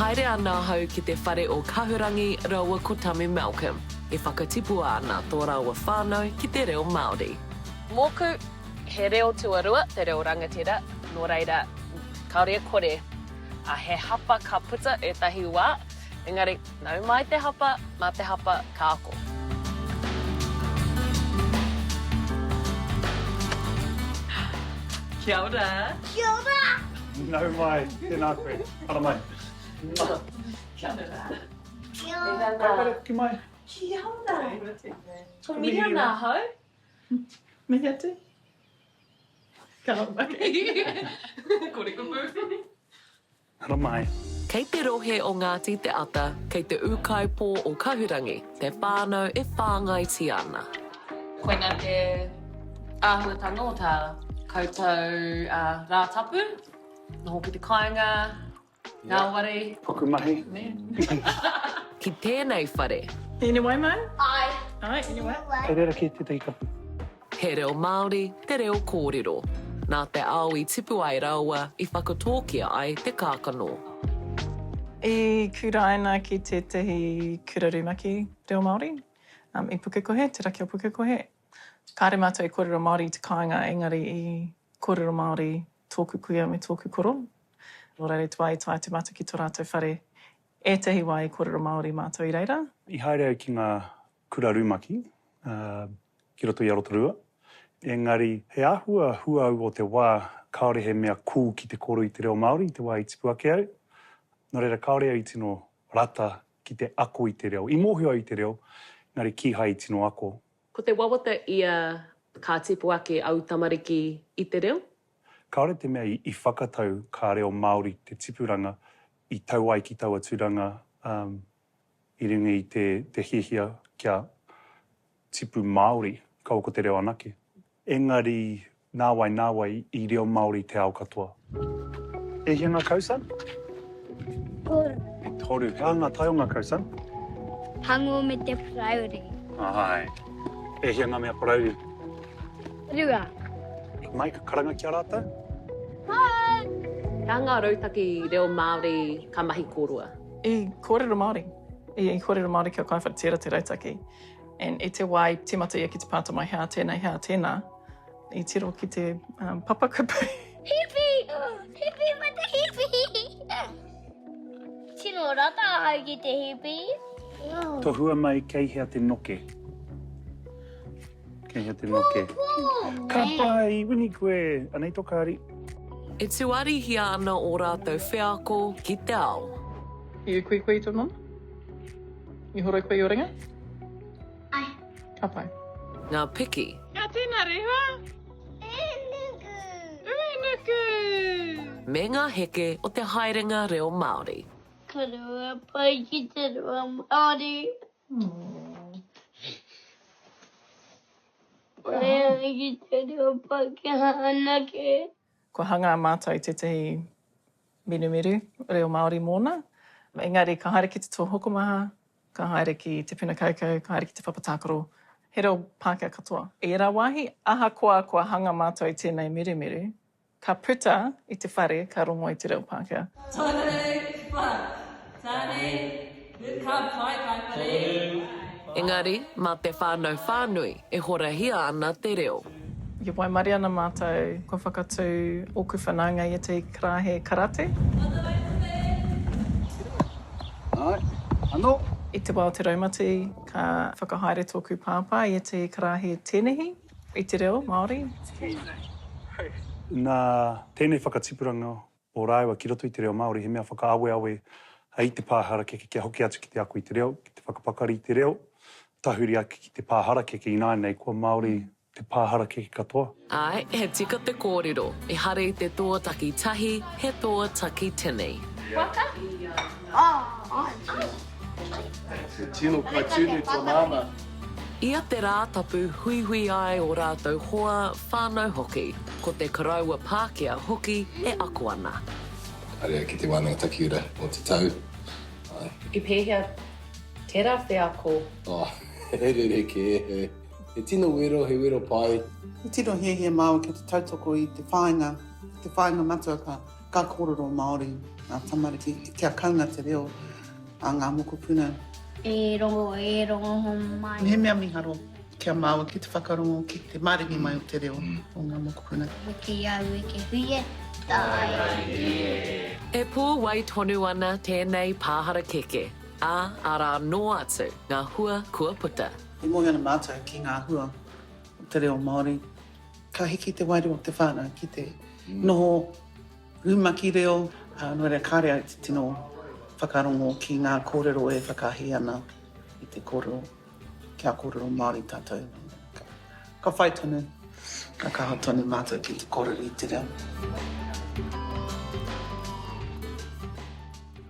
haere ana ahau ki te whare o Kahurangi raua ko Tame Malcolm, e whakatipua ana tō rāua whānau ki te reo Māori. Mōku, he reo tuarua te reo rangatira, nō reira, kāore e kore, a he hapa ka puta ētahi wā, engari, nau mai te hapa, mā te hapa ka ako. Kia ora! Kia ora! Nau mai, tēnā koe. Haramai. Kia ora. Kia ora. Kai whare hoki mai. Kia ora. Ko Miriana ahau. Mihi atu. Ka pai. Kore kupu. Haramai. Kei te rohe o Ngāti Te Ata, kei te ūkaipō o Kahurangi, te whānau e whāngaitia ana. Koina te āhuatanga o tā koutou Rātapu, noho ki te kāinga, ngāwari. Pukumahi. Ki tēnei whare. Ine wai mai? Ai. Ai, ine wai. Kei reira kē tētahi kapu. He reo Māori te reo kōrero. Nā te ao i tipu ai rāua i whakatōkia ai te kākano. I kuraina ki tētahi kura rumaki reo Māori i Pukekohe, te raki o Pukekohe. Kāre mātou i kōrero Māori i te kāinga engari i kōrero Māori tōku kuia me tōku koro. Nō reira i te wā i tae atu mātou ki tō rātou whare, ētahi wā i kōrero Māori mātou i reira. I haere au ki ngā kura rumaki ki roto i a Rotorua, engari he āhua huaau o te wā kāore he mea cool ki te kōrero i te reo Māori i te wā i tipu ake au, nō reira kāore au i tino rata ki te ako i te reo. I mōhio au i te reo, engari kīhai i tino ako. Ko te wawata ia ka tipu ake au tamariki i te reo? Kāore te mea i whakatau ka reo Māori te tipuranga i tau ai ki taua tūranga i runga i te, te hiahia kia tipu Māori, kaua ko te reo anake. Engari, nāwai, nāwai, i reo Māori te ao katoa. E hia ngā kau, son? Toru. E toru. He aha ngā tae o ngā kau, son? Pango me te parauri. Āe. E hia ngā mea parauri? Rua. Mai, ka karanga ki a rātou? Hi! He aha ngā rautaki reo Māori ka mahi kōrua? I kōrero Māori. I kōrero Māori kia kaiwhara tērā te rautaki. And i te wā i tīmata ia ki te pātai mai hea tēnei, hea tēnā, i tiro ki te um, papakupu. Hipi! Hipi me te hipi! Tino rata ahau ki te hipi. Tohua mai kei hea te noke. Kei hea te noke. Ka pai, wini koe. Anei tō kāri. E tuarihia ana ō rātou wheako ki te ao. I ui koe i tō mama? I horoi koe i ō ringa? Ai. Ka pai. Ngā piki. Ka tina rehua! Uenuku! Uenuku! Me ngā heke o te haerenga reo Māori. Ka rua pai ki te reo Māori. Pai ki te reo Pākehā anake. Kua hangā mātou i tētahi mirumiru reo Māori mōna. Engari ka haere ki te toa hokomaha, ka haere ki te puna kaukau, ka haere ki te papa tākaro, he reo Pākehā katoa. I ērā wāhi, ahakoa kua hanga mātou i tēnei mirumiru, Ka puta i te whare ka rongo i te reo Pākehā. Tane, wha, tane, ka pai kai whare. Engari, mā te whānau whānui e horahia ana te reo. I waimarie ana mātou kua whakatū ōku whanaunga i ētahi karāhe karate. Āe, anō. I te wā o te raumati ka whakahaere tōku pāpā i ētahi karāhe tēnehi. I te reo Māori. Nā tēnei whakatipuranga o rāua ki roto i te reo Māori he mea whakaaweawe i te pā harakeke kia hoki atu ki te ako i te reo, ki te whakapakari i te reo, tahuri ake ki te pā harakeke ināianei kua Māori te pā harakeke katoa. Āe, he tika te kōrero, ehara i te toa taki tahi, he toa taki tini. Waka? Āe. He tino kai tunu to māmā. Ia te Rātapu huihui ai ō rātou hoa, whānau hoki, ko te koroua Pākehā hoki e ako ana. Haere au ki te wānanga takiura o te tau. Āe. I pēhea tērā wheako? Oh, he rerekē, he, he tino wero, he wero pai. I tino hiahia māua ki te tautoko i te whāinga, te whāinga matua ka. Ka kōrero Māori ngā tamariki kia kaunga te reo a ngā mokopuna. E rongo, e rongo homai. He mea miharo kia māua ki te whakarongo ki te maringi mai o te reo o ngā mokopuna. Wiki au wiki huia, tae. E puawai tonu ana tēnei pāharakeke, ā, arā noa atu ngā hua kua puta. E mōhio ana mātou ki ngā hua o te reo Māori. Ka hiki te wairua o te whānau ki te noho rumaki reo, nō reira kāre au te tino whakarongo ki ngā kōrero e whakahī ana i te kōrero, kia kōrero Māori tātou. Ka whai tonu, ka kaha tonu mātou ki te kōrero i te reo.